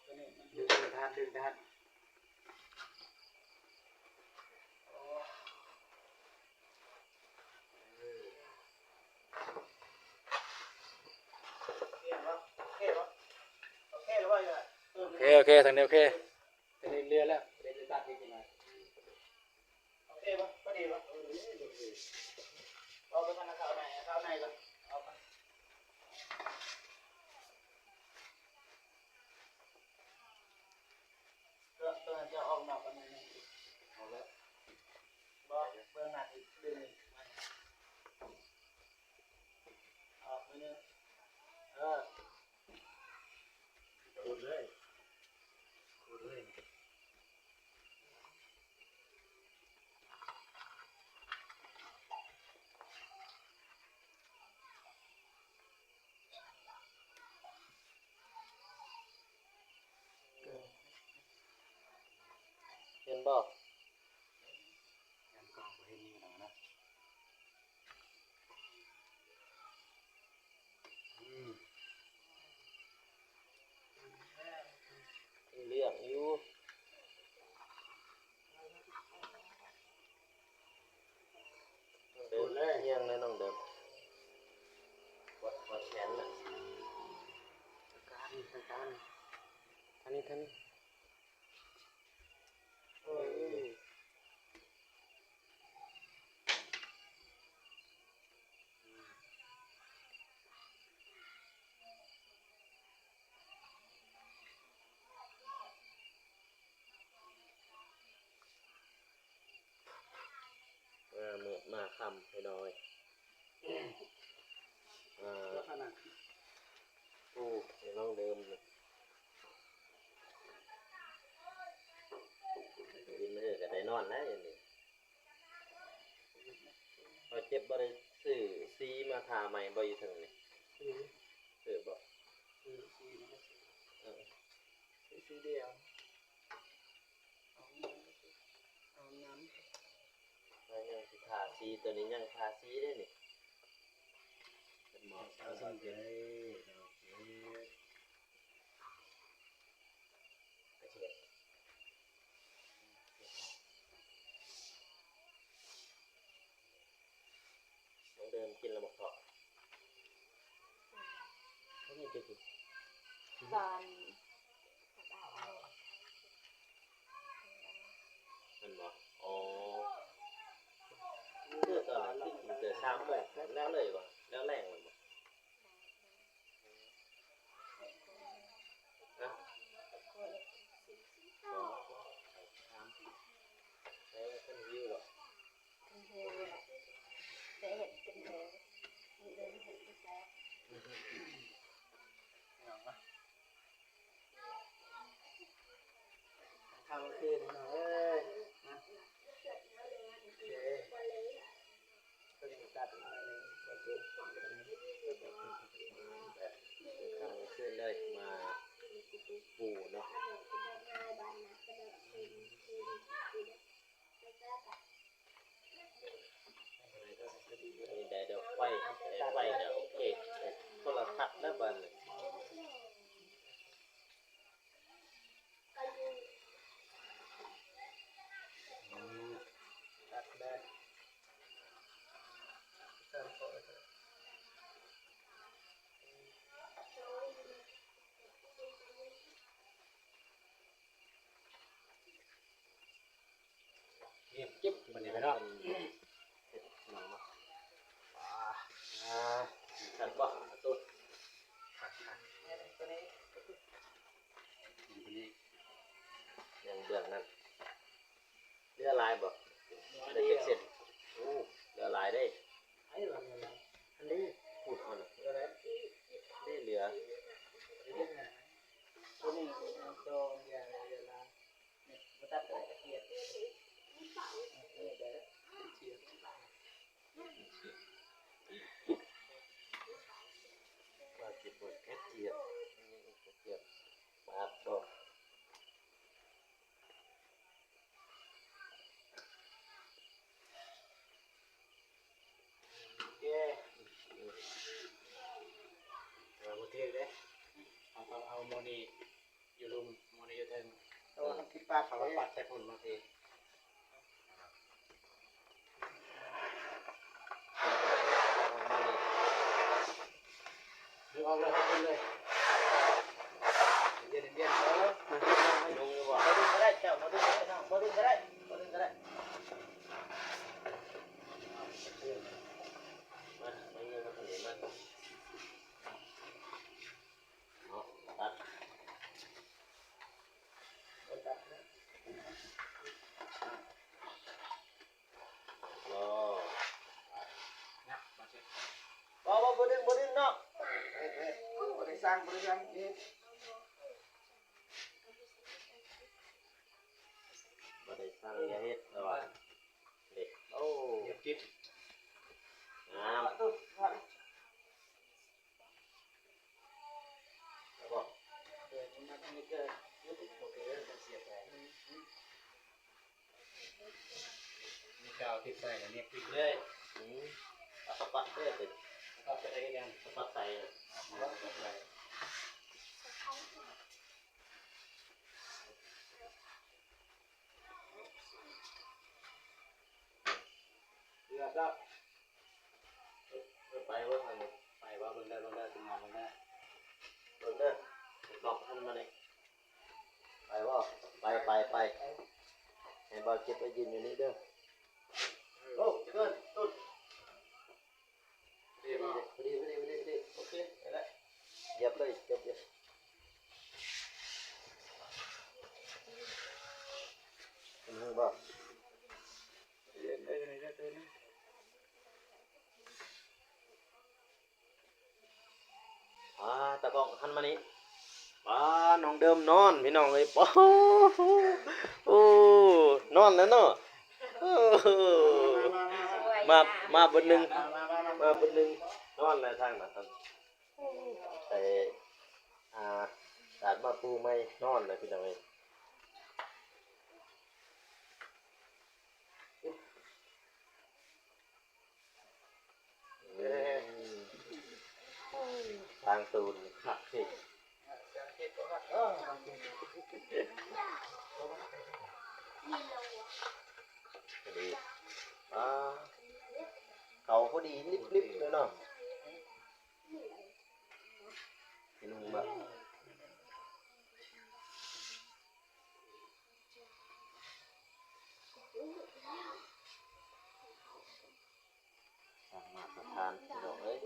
ດຶງ ດຶງທາດ ດຶງທາດ ໂອເຄ ໂອເຄ ທາງນີ້ໂອເຄ ທາງນີ້ເຫຼືອແລ້ວ ເຫຼືອແຕ່ຕັດອີກໜ້ອຍ. ໂອເຄບໍ່? ພໍດີບໍ່? ເອົາໄປທາງເຂົ້າໃນ ເຂົ້າໃນກ່ອນ ເອົາໄປ ຕົວ ຕົວນັ້ນຈະອອກນອກປານໃດ? ເອົາແລ້ວ ບໍ່ ເບື້ອງໜ້າທີ່ດຶງ ອອກໜ້ອຍໜຶ່ງ ເອີ ຂູດເລີຍ ຂູດເລີຍ. ເຫັນບໍ່? ເລື່ອງຢູ່ ນ້ອງເດີມ ເອີ ຮຽງແລ້ວນ້ອງເດີມ ປວດ ປວດແຂນນະ ອາການ ອາການ ທາງນີ້ ທາງນີ້. ມາມືດມາຄ່ຳ ພີ່ນ້ອງເອີຍ. ເອີ ໂອ້ ໄດ້ນ້ອງເດີມ ກິນມື້ກະໄດ້ນອນແລ້ວນີ້. ເຮົາເຈັບບໍ່ໄດ້ຊື້ສີມາທາໃໝ່ບໍ່ ຢູ່ເທິງນີ້? ຊື້ ຊື້ບໍ່? ຊື້ສີ ເອີ ຊື້ສີດຽວ. ເອົານຳ ເຮົາຍັງຊິທາສີ ໂຕນີ້ຍັງທາສີເດ້ນີ້. ເປັນໝໍ ເອົາຊັ້ນເດີ ໂອເຄ ກະເທຍມ ນ້ອງເດີມກິນແລ້ວບໍ່ເທາະ? ຕອນ ແມ່ນບໍ່? ອໍ ເອີ ຕອນນັ້ນຄືກິນແຕ່ສາມໂມງ ແລ້ວເລີຍບໍ່? ແລ້ວແລງແມ່ນບໍ່? ຮະ? ເອີ ເພິ່ນຫິວແລ້ວ ເພິ່ນຫິວແລ້ວ ໄດ້ເຮັດກິນເດີ ມື້ອື່ນເຮັດບໍ່ແຊບ. ເຂົ້າຄືນ ພີ່ນ້ອງເອີຍ ນະ ໂອເຄ ເພິ່ນຕັດໜ້ອຍໜຶ່ງ ເຂົ້າຄືນເລີຍ ມາປູເນາະ. ໄດ້ດອກໄຟ ໄດ້ໄຟແລ້ວ ໂອເຄ ໂທລະທັດແລ້ວບາດນີ້. ອືມ. ເນາະ ເຮັດໜັງເນາະ ອ່າ ຄັກບໍ່ ອາຕຸນ ຄັກໆ ຕົວນີ້ ຕົວນີ້ ຍັງເບື້ອງນັ້ນ ເຫຼືອຫຼາຍບໍ່? ໄດ້ຈັກເສັ້ນ? ໂອ້ ເຫຼືອຫຼາຍເດ້ ອັນນີ້ ພຸ້ນ ເຫຼືອຫຼາຍ ນີ້ເຫຼືອ ຕົວນີ້ ຕົວຢ່າງເຫຼືອຫຼາຍ ນີ້ ບໍ່ຕັດກໍໄດ້ ກະກຽດ ນີ້ໄດ້ ກະກຽດ ວ່າຊິບໍ່ກະກຽດ ກະກຽດ ປາດບໍ່. ໂອເຄ ເອີ ບໍ່ຖືກເດ້ ເຮົາຕ້ອງເອົາໝໍ້ນີ້ຢູ່ລຸ່ມ ໝໍ້ນີ້ຢູ່ເທິງ ເພາະວ່າມັນຊິປັດ ເພາະວ່າປັດໃສ່ພຸ້ນບາງທີ ດຶງອອກເລີຍ ເອົາຂຶ້ນເລີຍ ເຢັນໆ ເອີ ລົງຢູ່ບໍ່? ບໍ່ດຶງກໍໄດ້ ເຈົ້າບໍ່ດຶງກໍໄດ້ ນ້ອງ ບໍ່ດຶງກໍໄດ້ ບໍ່ດຶງກໍໄດ້ ມາ ມາເງິນມາທາງນີ້ມາ ເນາະ ຕັດ ອໍ ບໍ່ ບໍ່ ບໍ່ດຶງ ບໍ່ດຶງເນາະ ເຮັດ ເຮັດ ບໍ່ໄດ້ສັ່ງ ບໍ່ໄດ້ສັ່ງ ເຮັດ ບໍ່ໄດ້ສັ່ງ ຢ່າເຮັດ ແຕ່ວ່າ ເດ້ ໂອ້ ເກັບ ງາມ ນີ້ກາວຕິດໃສ່ແລ້ວນີ້ປິດເລີຍ ອືມ ເອົາສະບັດເລີຍ ສະບັດໄປໄດ້ຄືກັນ ສະບັດໃສ່ ສະບັດໃສ່ ເກືອບແລ້ວ ເອີ ໄປບໍ່ທັນ ໄປວ່າເບິ່ງໄດ້ ເບິ່ງໄດ້ ເບິ່ງໄດ້ ເບິ່ງເດີ ໄປກອກມັນມານີ້ ໄປບໍ່? ໄປ ໄປ ໄປ ໃຫ້ບ່າວເກັບໄປຢືນຢູ່ນີ້ເດີ ໂອ້ ເກີນ ຕຸນ ພໍດີ ພໍດີ ພໍດີ ພໍດີ ໂອເຄ ໄດ້ແລ້ວ ຢຽບເລີຍ ຢຽບ ຢຽບ ເຫັນບໍ່? ອ່າ ຕາກ້ອງຫັນມານີ້ ອ່າ ນ້ອງເດີມນອນ ພີ່ນ້ອງເອີຍ ໂອ້ ນອນແລ້ວເນາະ ໂອ້ ມາ ມາເບິດໜຶ່ງ ມາເບິດໜຶ່ງ ນອນແລ້ວທາງນັ້ນ ໄປ ອ່າ ສາດມາປູໃໝ່ ນອນແລ້ວ ພີ່ນ້ອງເອີຍ. ເອີ ທາງຕູນຄັກເດ້ ພໍດີ ອ່າ ເຂົາພໍດີລິບໆ ເລີຍເນາະ. ເຫັນຫຸງບໍ່? ສາມາດປະທານ ພີ່ນ້ອງເອີຍ.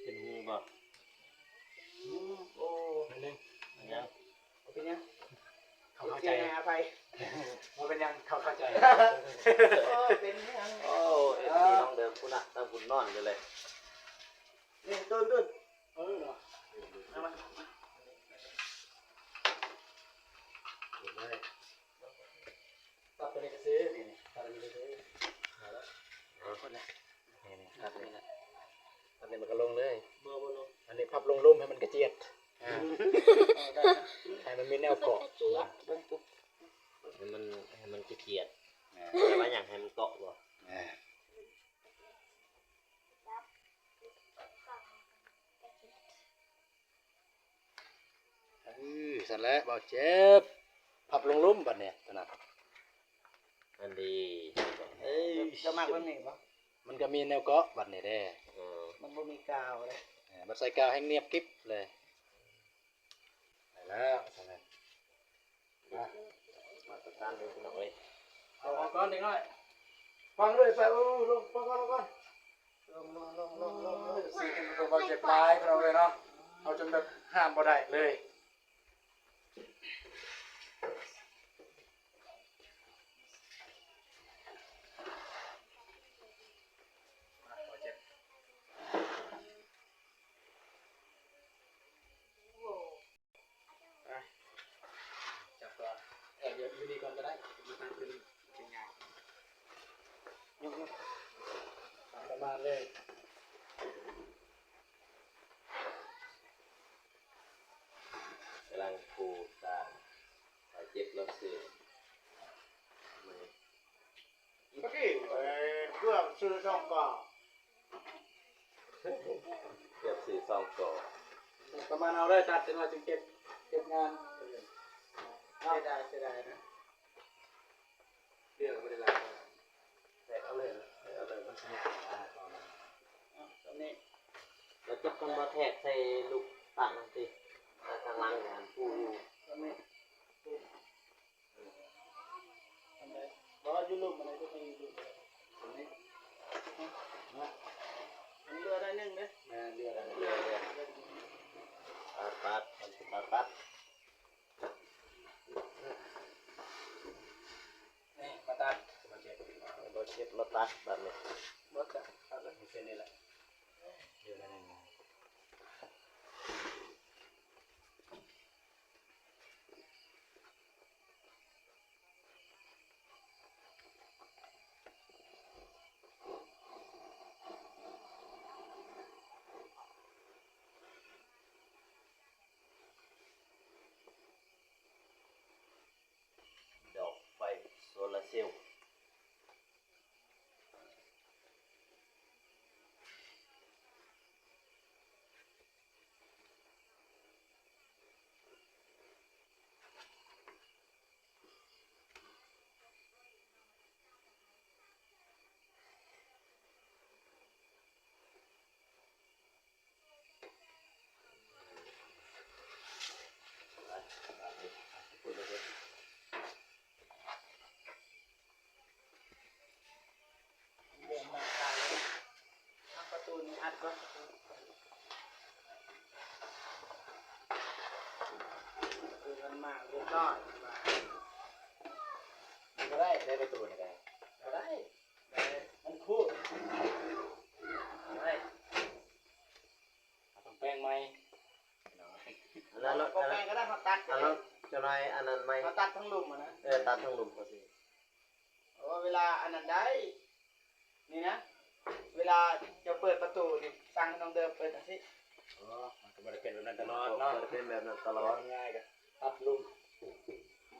ເຫັນຫຸງບໍ່? ອືມ ໂອ້ ເປັນຫຍັງ? ເປັນຫຍັງ? ບໍ່ເປັນຫຍັງ ເຂົາເຂົ້າໃຈ ໃຫ້ອະໄພ ບໍ່ເປັນຫຍັງ ເຂົາເຂົ້າໃຈ ໂອ້ ເປັນຫຍັງ? ໂອ້ ເອັຟຊີນ້ອງເດີມພຸ້ນນະ ທາງພຸ້ນນອນຢູ່ເລີຍ ນີ້ ຕຸນ ຕຸນ ເອີ ເນາະ ມາ ມາ ມາ ມາ ປັບຕົວນີ້ກະຊື້ ນີ້ ນີ້ ປັບຕົວນີ້ກະຊື້ ເອົາລະ ເອົາຄົນລະ ນີ້ ນີ້ ປັບນີ້ລະ ປັບນີ້ມັນກະລົງເລີຍ ບໍ່ ບໍ່ລົງ ອັນນີ້ພັບລົງລຸ່ມໃຫ້ມັນກະຈຽດ ອ່າ ໃຫ້ມັນມີແນວເກາະ ເບິ່ງຕຸ ໃຫ້ມັນ ໃຫ້ມັນກະຈຽດ ອ່າ ແປວ່າຫຍັງ ໃຫ້ມັນເກາະບໍ່? ອ່າ. ເອີ ຊັ້ນແຫຼະ ບໍ່ເຈັບ ພັບລົງລຸ່ມບັດນີ້ ຕົວນັ້ນ ອັນດີ ເອີຍ ເຈົ້າມັກແບບນີ້ບໍ່? ມັນກໍມີແນວເກາະບັດນີ້ເດ້. ເອີ ມັນບໍ່ມີກາວເດ້. ເອີ ບັດໃສ່ກາວແຮ່ງນຽບກິບເລີຍ. ໄດ້ແລ້ວຊັ້ນນະ. ມາ ມາດຕະຖານເດີພີ່ນ້ອງເອີຍ. ເອົາອອກກ່ອນເດັກນ້ອຍ. ຟັງເລີຍໄປ. ເອີ ລົງ ຟັງກ່ອນ ຟັງກ່ອນ. ລົງ ລົງ ລົງ ລົງ ລົງ ລົງ. ເອີ ຊິເປັນຕົວບາດເຈັບຫຼາຍພີ່ນ້ອງເອີຍເນາະ. ເຮົາຈົນແບບຫ້າມບໍ່ໄດ້ເລີຍ. ຈັບກ່ອນ. ເອີ ຢູ່ ຢູ່ນີ້ກ່ອນກໍໄດ້. ຢູ່ທາງຂຶ້ນເປັນຫຍັງ? ຍົກ ຍົກ ປະມານເລີຍ. ກຳລັງປູສາງ ບາດເຈັບລະຊື່. ເມື່ອກີ້ ເອີ ເກືອບຊື້ສອງກໍ ເກືອບຊື້ສອງກໍ. ປະມານເອົາເລີຍ ຕັດຈັກໜ່ອຍຈຶ່ງເກັບ ເກັບງານ. ເສຍດາຍ ເສຍດາຍນະ. ເລືອກບໍ່ໄດ້ຫຼາຍ. ແທກເອົາເລີຍ ແທກເອົາເລີຍ ມັນຊິຍາກ. ເອົາ ສ່ຳນີ້. ແລ້ວຈັບມັນມາແທກໃສ່ລູກຕັ້ງຫັ້ນຕິ ທາງຫຼັງຫັ້ນປູຢູ່. ສ່ຳນີ້. ອັນໃດ? ບໍ່ ຢູ່ລຸ່ມ ອັນໃດກໍມີຢູ່ລຸ່ມ. ອັນນີ້ ມັນເຫຼືອໜ້ອຍໜຶ່ງເດ້. ແມ່ນ ເຫຼືອໜ້ອຍໜຶ່ງ. ເຫຼືອ ເຫຼືອ ເຫຼືອ. ຕັດ ຕັດ ຕັດ ຕັດ. ນີ້ ມາຕັດ ບໍ່ເຈັບ ບໍ່ເຈັບ ມາຕັດບາດນີ້. ບໍ່ຈັບ ຕັດເລີຍ ເສັ້ນນີ້ແຫຼະ. ເດືອນນັ້ນ. ດອກໄຟໂຊລາເຊວ. ເດີນມາທາງນີ້ ເອົາປະຕູນີ້ອັດກ່ອນ. ເດີນມາຮຽບຮ້ອຍ. ບໍ່ໄດ້ ໄດ້ປະຕູນີ້ໄດ້ ບໍ່ໄດ້. ໄດ້ ມັນຄູດ ໄດ້ ເຮົາຕ້ອງແປງໃໝ່. ອັນນັ້ນ ບໍ່ແປງກໍໄດ້ ເຮົາຕັດ ອັນນັ້ນເຈົ້ານາຍ ອັນນັ້ນໃໝ່ ເຮົາຕັດທາງລຸ່ມຫັ້ນນະ. ເອີ ຕັດທາງລຸ່ມ. ໂອ້ ເວລາອັນນັ້ນໄດ້ ນີ້ນະ ເວລາເຈົ້າເປີດປະຕູນີ້ ສັ່ງໃຫ້ນ້ອງເດີມເປີດຈັ່ງຊີ້. ອໍ ມັນກໍບໍ່ໄດ້ເປັນແບບນັ້ນຕະຫຼອດເນາະ. ບໍ່ໄດ້ເປັນແບບນັ້ນຕະຫຼອດ. ງ່າຍໆ ກໍຕັດລຸ່ມ.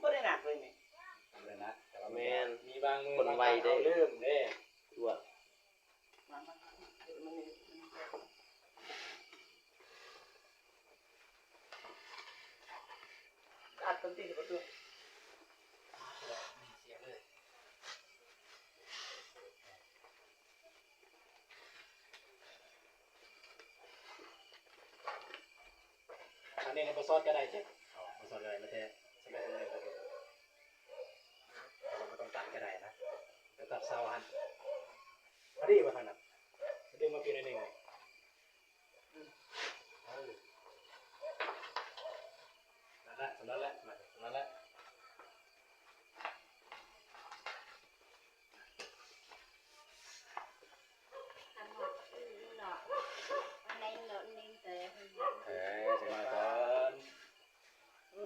ບໍ່ໄດ້ໜັກເລີຍນີ້. ບໍ່ໄດ້ໜັກ ແຕ່ວ່າ ແມ່ນ ມີບາງມື້ ຄົນໄວເດ້ ບາງຄັ້ງເຮົາລືມເດ້. ຕົວະ ມາ ມາ ມາ ມານີ້ ອັດເປັນທີ່ປະຕູ. ອັນນີ້ນະ ບໍ່ສອດກໍໄດ້ເຈົ້າ ບໍ່ສອດກໍໄດ້ ແຕ່ສະບາຍໆ ບໍ່ຕ້ອງຕັດກໍໄດ້ນະ ແຕ່ຕັດເສົາຫັ້ນ ພໍດີບໍ່ທັນນະ ດຶງມາພີ້ໜ້ອຍໜຶ່ງ. ເອີ ນັ້ນແຫຼະ ສ່ຳນັ້ນແຫຼະ ນັ້ນແຫຼະ. ເອີ ຈັກໜ້ອຍກ່ອນ.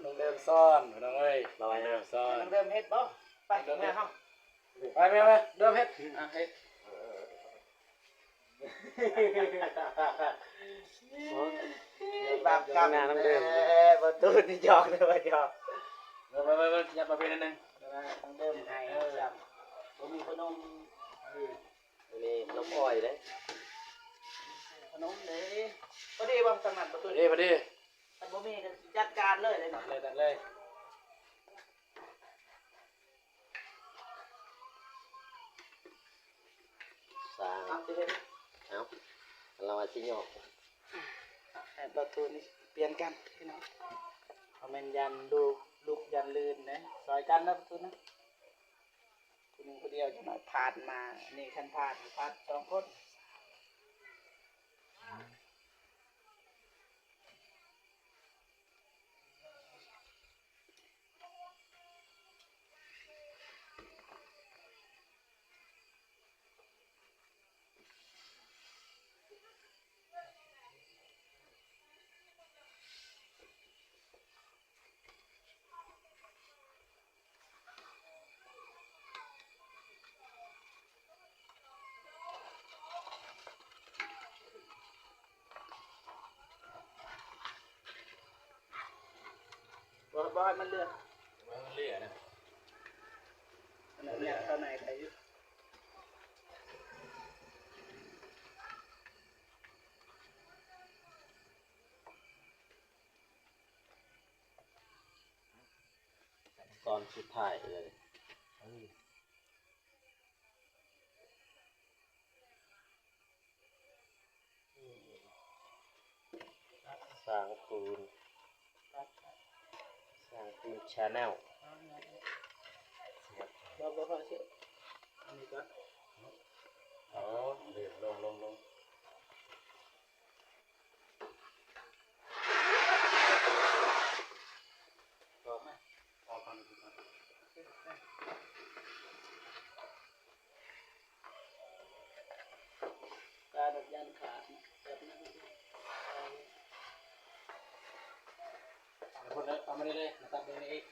ນ້ອງເດີມສອນ ພີ່ນ້ອງເອີຍ ນ້ອງເດີມສອນ. ນ້ອງເດີມເຮັດບໍ່? ໄປ ເດີມເຮັດ ເຮົາ ໄປແມ່ ໄປ ເດີມເຮັດ ອ່ະ ເຮັດ. ບາບກຳ ນ້ອງເດີມ ເອີ ບໍ່ຕູນ ຫຍອກເດີ ຫຍອກ. ເອີ ໄປ ໄປ ໄປ ຫຍັບມາພີ້ໜ້ອຍໜຶ່ງ. ນ້ອງເດີມໃຫ້ ເອີ ບໍ່ມີຂະໜົມ. ເອີ ອັນນີ້ນ້ຳອ້ອຍເດ້ ຂະໜົມເດ້. ພໍດີບໍ່? ທາງນັ້ນບໍ່? ພໍດີ ພໍດີ. ຄັນບໍ່ມີກໍຈັດການເລີຍເດ້. ຕັດເລີຍ ຕັດເລີຍ. ເ ເອົາ ລາວວ່າຊິຫຍອກ ໃຫ້ປະຕູນີ້ປ່ຽນກັນພີ່ນ້ອງ ບໍ່ແມ່ນຢ້ານລູກ ລູກຢ້ານລື່ນເດ້ ຊ່ອຍກັນນະປະຕູນະ ຜູ້ໜຶ່ງຜູ້ດຽວ ຈັກໜ້ອຍພາດມາ ອັນນີ້ຄັນພາດ ພາດສອງຄົນ. ບໍ່ ບໍ່ໃຫ້ມັນເຫຼືອ ບໍ່ໃຫ້ມັນເຫຼືອນະ ອັນນັ້ນເຫຼືອເຂົ້າໃນໄດ້ຢູ່. ຂັ້ນຕອນສຸດທ້າຍເລີຍ ສ້າງປູນ ສ້າງປູນ Channel ບໍ່ ບໍ່ພໍເຊື່ອ ອັນນີ້ກ່ອນ ເອີ ລົງ ລົງ ລົງ. ອອກມາ ອອກກ່ອນ ກາແບບຢ້ານຂາດນະ ແບບນັ້ນ ເອົາພຸ້ນເລີຍ ເອົາມານີ້ເລີຍ ມາຕັດເບິ່ງນີ້ອີກ.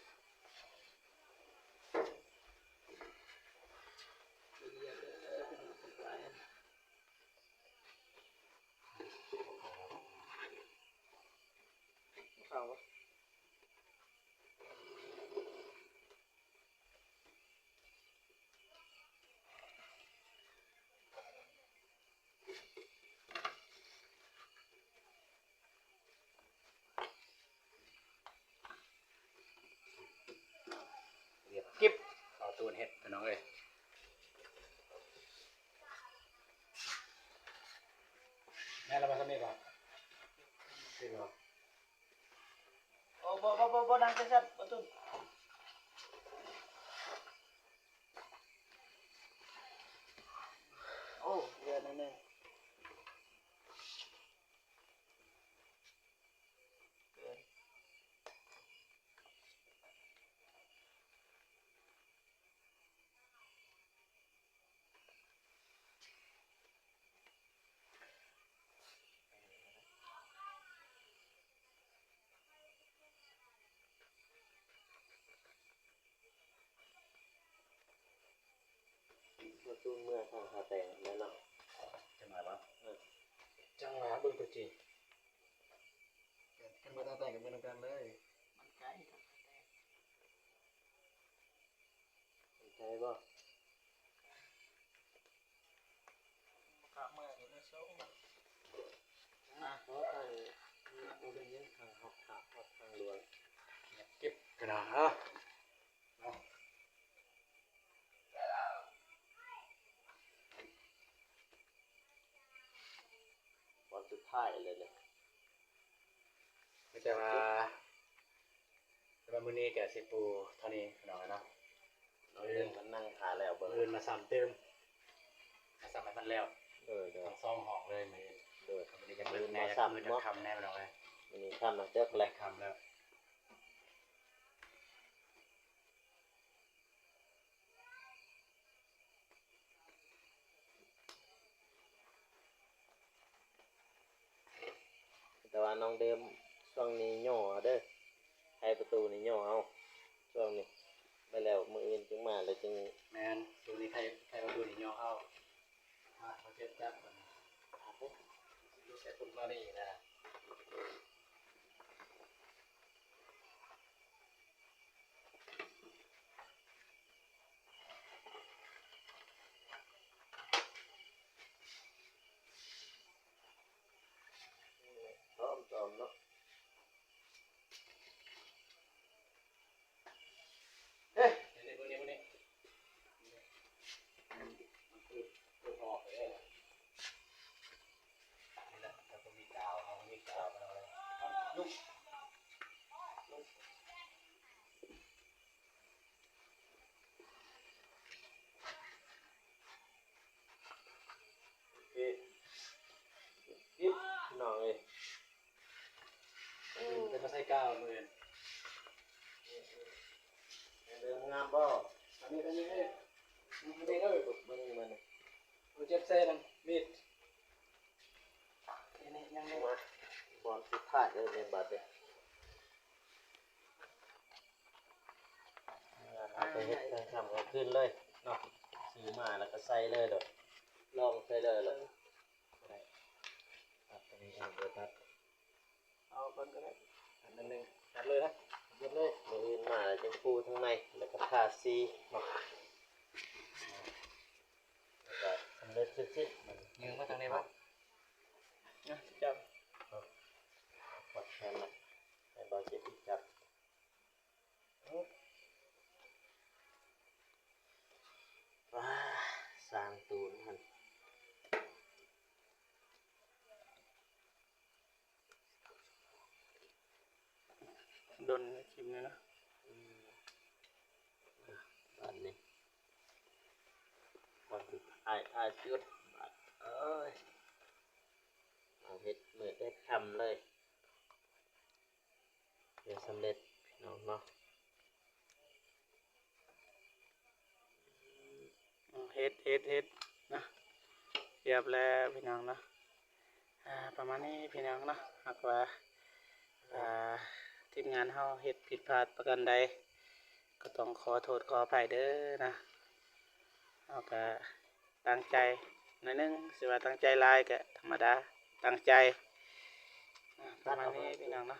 ເຂົ້າບໍ່? ລຽບກິບ ເອົາຕູນເຮັດ ພີ່ນ້ອງເອີຍ. ແມ່ນແລ້ວບໍ່ ສ່ຳນີ້ບໍ່? ໂອ້ ບໍ່ ບໍ່ ບໍ່ ບໍ່ ນັ່ງຈັກຊັ້ນ ບໍ່ຕຸນ. ໂອ້ ເຫຼືອໜ້ອຍໜຶ່ງ. ປະຕູເມືອງທາງທ່າແຕງແມ່ນເນາະ ຈັ່ງຫວະ ເອີ ຈັ່ງຫວະເບິ່ງຕົວຈິງ ຄັນເມືອງທ່າແຕງກໍເມືອງນຳກັນເລີຍ ມັນໄກ ມັນໄກບໍ່? ກະເມື່ອຍຢູ່ໃນໂຊງ ອ່ະ ຂໍທາງ ບໍ່ເປັນຫຍັງ ທາງເຮົາຂາມຮອດທາງຫຼວງ ເກັບກະດານເນາະ ເນາະ ວັນສຸດທ້າຍເລີຍເນາະ. ມີແຕ່ວ່າ ແຕ່ວ່າມື້ນີ້ກະຊິປູເທົ່ານີ້ພີ່ນ້ອງເນາະ ມື້ອື່ນມານັ່ງຖ້າແລ້ວເບິ່ງ ມື້ອື່ນມາຊ້ຳຕື່ມ ມາຊ້ຳໃຫ້ມັນແລ້ວ ເອີ ທັງສອງຫ້ອງເລີຍມື້ອື່ນ ເອີ ມື້ນີ້ຍັງເລິກແດ່ ມື້ອື່ນມາຊ້ຳ ມື້ອື່ນຈະຄ່ຳແດ່ພີ່ນ້ອງເອີຍ ມື້ນີ້ຄ່ຳແລ້ວ ເດິກແລ້ວ ຄ່ຳແລ້ວ. ແຕ່ວ່ານ້ອງເດີມຊ່ວງນີ້ຫຍໍ້ເດີ ໄຂປະຕູນີ້ຫຍໍ້ເອົາ ຊ່ວງນີ້ ໄປແລ້ວມື້ອື່ນຈຶ່ງມາ ແລ້ວຈຶ່ງ ແມ່ນ ຊ່ວງນີ້ໄຂ ໄຂປະຕູນີ້ຫຍໍ້ເອົາ ມາ ເຮົາເຈັບຈັບມັນ ເອົາປຸບ ໃສ່ປຸບມານີ້ນະ. ຫອມໆເນາະ ເອີ ນີ້ ນີ້ ນີ້ ນີ້ ມັນຄື ຄືອອກໄປແລ້ວ. ເອົາເລີຍ ເລີ່ມງາມບໍ່? ອັນນີ້ ອັນນີ້ ອັນນີ້ເອີ ເບິ່ງມັນ ໂອ້ ເຈັບແຊນຳມີດ ນີ້ ນີ້ ຍັງນີ້ ມາ ບ່ອນສຸດທ້າຍເລີຍ ບາດນີ້ ເອົາໄປເຮັດກາງຄ່ຳກາງຄືນເລີຍເນາະ ຊື້ມາແລ້ວກໍໃສ່ເລີຍໂລດ ລອງໃສ່ເລີຍໂລດ ຕັດຕົວນີ້ອອກເລີຍ ຕັດ ເອົາກ່ອນກໍໄດ້ ອັນໜຶ່ງ ຕັດເລີຍນະ ເບິດເລີຍ ມື້ອື່ນມາແລ້ວຈຶ່ງປູທາງໃນ ແລ້ວກໍທາສີເນາະ ແລ້ວກໍສຳເລັດເສັດສິ້ນ ຍືມມາທາງນີ້ບໍ່? ນະ ຈັບ ເອົາ ປອດແຂນນະ ໃຫ້ເບົາເຈັບຈັບ ວ້າ ສ້າງຕູນຫັ້ນ ດົນຄລິບນີ້ນະ ອືມ ບາດນີ້ ບາດສຸດທ້າຍ ທ້າຍສຸດ ບາດ ເອີຍ ເອົາເຮັດມື້ເຮັດຄ່ຳເລີຍ. ເຮັດສຳເລັດພີ່ນ້ອງເນາະ ເຮັດ ເຮັດ ເຮັດນະ ຮຽບແລ້ວພີ່ນ້ອງເນາະ ອ່າ ປະມານນີ້ພີ່ນ້ອງເນາະ ຫາກວ່າ ອ່າ ທີມງານເຮົາເຮັດຜິດພາດປະການໃດ ກໍຕ້ອງຂໍໂທດຂໍອະໄພເດີນະ ເຮົາກະ ຕັ້ງໃຈໜ້ອຍໜຶ່ງ ຊິວ່າຕັ້ງໃຈຫຼາຍກະທຳມະດາ ຕັ້ງໃຈ ອ່າ ປະມານນີ້ພີ່ນ້ອງເນາະ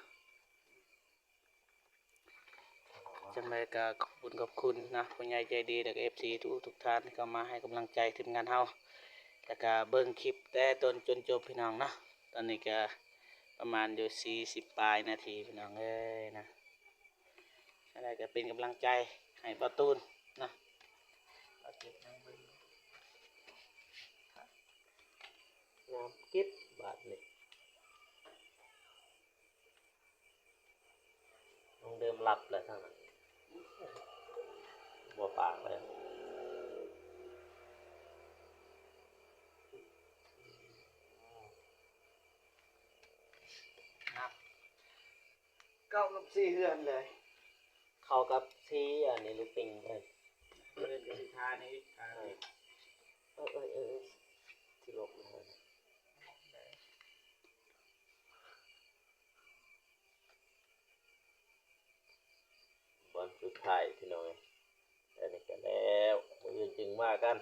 ຈັ່ງໃດກະຂອບຄຸນ ຂອບຄຸນນະ ຜູ້ໃຫຍ່ໃຈດີ ແລະກະເອັຟຊີທຸກໆທ່ານທີ່ເຂົ້າມາໃຫ້ກຳລັງໃຈທີມງານເຮົາ ແລະກະເບິ່ງຄລິບແຕ່ຕົ້ນຈົນຈົບພີ່ນ້ອງເນາະ ຕອນນີ້ກະປະມານຢູ່ສີ່ສິບປາຍນາທີພີ່ນ້ອງເອີຍນະ. ຈັ່ງໃດກໍເປັນກຳລັງໃຈໃຫ້ບ່າວຕູນເນາະ ງາມກິດບາດນີ້ ນ້ອງເດີມຫຼັບແລ້ວທາງນັ້ນ ບໍ່ປາກແລ້ວ ງາມ. ເຂົ້າກັບສີເຮືອນເລີຍ ເຂົ້າກັບສີອັນນີ້ ລູກປິງເອີຍ ເພິ່ນກໍຊິທານີ້ ທານີ້ ເອີ ເອີ ເອີ ເອີ ຊິລົບ ບ່ອນສຸດທ້າຍພີ່ນ້ອງເອີຍ ອັນນີ້ກໍແລ້ວ ມື້ອື່ນຈຶ່ງວ່າກັນ.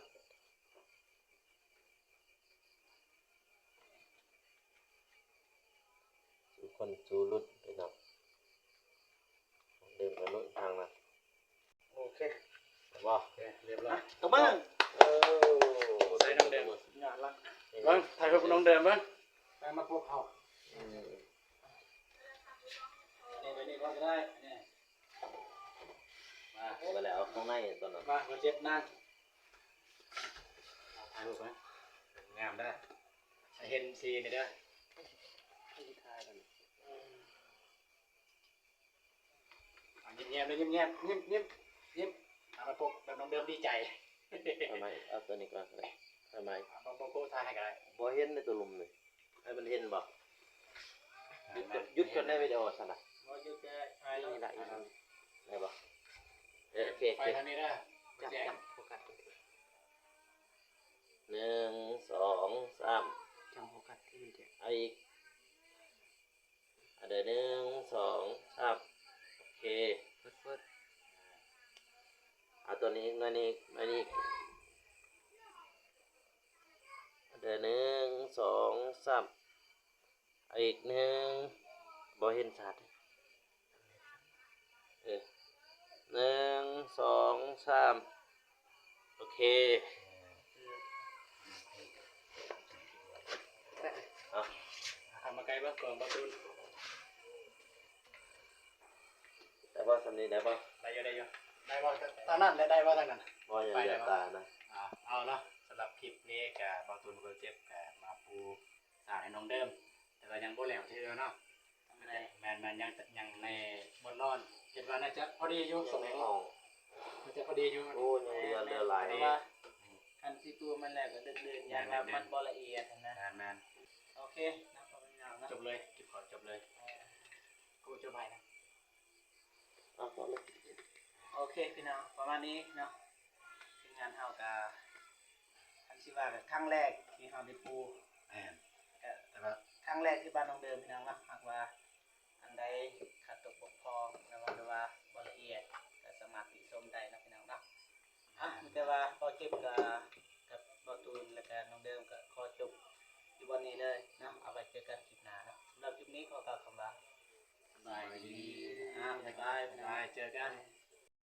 ສູ່ຄົນສູ່ລຸ້ນພີ່ນ້ອງ ເດີນໄປລຸ້ນທາງນັ້ນ ໂອເຄ ເຫັນບໍ່ ໂອເຄ ຮຽບຮ້ອຍ ຕົບມື ເອີ ໃສ່ນ້ຳແດງ ຍາດລະ ເບິ່ງ ຖ່າຍຮູບນ້ອງເດີມເບິ່ງ ໃສ່ມາພົບເຮົາ ອືມ ນີ້ໄປນີ້ກ່ອນກໍໄດ້ ນີ້ ມາ ໄປແລ້ວ ເອົາຂ້າງໃນຕົວນັ້ນ ມາ ບໍ່ເຈັບນາງ ຖ່າຍຮູບໄວ້ ງາມເດີ ໃຫ້ເຫັນສີນີ້ເດີ ຍິ້ມແຍ້ມເດີ ຍິ້ມແຍ້ມ ຍິ້ມ ຍິ້ມ ຍິ້ມ ເອົາມາປົກແບບນ້ອງເດີມດີໃຈ ເອົາໃໝ່ ເອົາຕົວນີ້ກ່ອນກໍໄດ້ ເອົາໃໝ່ ເອົາມາປົກ ຖ່າຍໃຫ້ກໍໄດ້ ບໍ່ເຫັນໃນຕົວລຸ່ມນີ້ ໃຫ້ມັນເຫັນບໍ່? ຢຸດ ຢຸດກ່ອນໄດ້ວິດີໂອຊັ້ນນະ ບໍ່ຢຸດແຕ່ຖ່າຍແລ້ວ ນີ້ລະ ໄດ້ບໍ່? ເອີ ໂອເຄ ໄປທາງນີ້ເດີ ຈັບ ຈັບໂຟກັສ ໜຶ່ງ ສອງ ສາມ ຈັບໂຟກັສທີ່ມັນ ເອົາອີກ ເອົາເດີ ໜຶ່ງ ສອງ ສາມ ໂອເຄ ເປີດ ເປີດ ເອົາຕົວນີ້ອີກໜ້ອຍໜຶ່ງ ໜ້ອຍໜຶ່ງ ເດີ ໜຶ່ງ ສອງ ສາມ ອີກໜຶ່ງ ບໍ່ເຫັນຊັດ ເອີ ໜຶ່ງ ສອງ ສາມ ໂອເຄ ເອົາ ເອົາມາໃກ້ເບິ່ງ ເບິ່ງບໍ່ຕຸນ ໄດ້ບໍ່? ສ່ຳນີ້ໄດ້ບໍ່? ໄດ້ຢູ່ ໄດ້ຢູ່ ໄດ້ບໍ່? ທາງນັ້ນໄດ້ ໄດ້ບໍ່ທາງນັ້ນ? ບໍ່ ຢ່າ ໄປໄດ້ບໍ່? ຕານະ ອ່າ ເອົາເນາະ ສຳລັບຄລິບນີ້ກະ ບ່າວຕູນຄົນເຈັບກະມາປູ ສານໃຫ້ນ້ອງເດີມ ແຕ່ວ່າຍັງບໍ່ແຫຼວເທື່ອເນາະ ແມ່ນ ແມ່ນ ຍັງ ຍັງໃນບ່ອນນອນ ຄິດວ່າໜ້າຈະພໍດີຢູ່ ໃນຫ້ອງ ໜ້າຈະພໍດີຢູ່ ໂອ້ ຍັງເຫຼືອ ເຫຼືອຫຼາຍ ເພາະວ່າຄັນຊິປູມັນແລ້ວກໍດຶກເດີນ ຢ້ານວ່າມັນບໍ່ລະອຽດຫັ້ນນະ ແມ່ນໆ ໂອເຄເນາະ ຈົບເລີຍ ຄລິບຂໍຈົບເລີຍ ເອີ ໂອ້ ຈົບໄວ້ນະ. ເອົາ ໂອເຄພີ່ນ້ອງ ປະມານນີ້ເນາະ ທີມງານເຮົາກະ ຄັນຊິວ່າກະຄັ້ງແລກທີ່ເຮົາໄດ້ປູ ແມ່ນ ກະ ແຕ່ວ່າ ຄັ້ງແລກທີ່ບ້ານນ້ອງເດີມພີ່ນ້ອງເນາະ ຫາກວ່າອັນໃດຂາດຕົກບົກຜ່ອງ ຫຼືວ່າ ຫຼືວ່າບໍ່ລະອຽດ ກະສາມາດຕິຊົມໄດ້ເນາະພີ່ນ້ອງເນາະ. ອ່ະ ມີແຕ່ວ່າເບົາເຈັບກະ ກັບເບົາຕູນ ແລະກະນ້ອງເດີມກະຂໍຈົບຢູ່ບ່ອນນີ້ເລີຍເນາະ ເອົາໄວ້ເຈີກັນຄລິບໜ້າເນາະ. ສຳລັບຄລິບນີ້ຂໍກ່າວຄຳວ່າ ສະບາຍດີ ອ່າ ບາຍບາຍ ບາຍບາຍ ເຈີກັນ.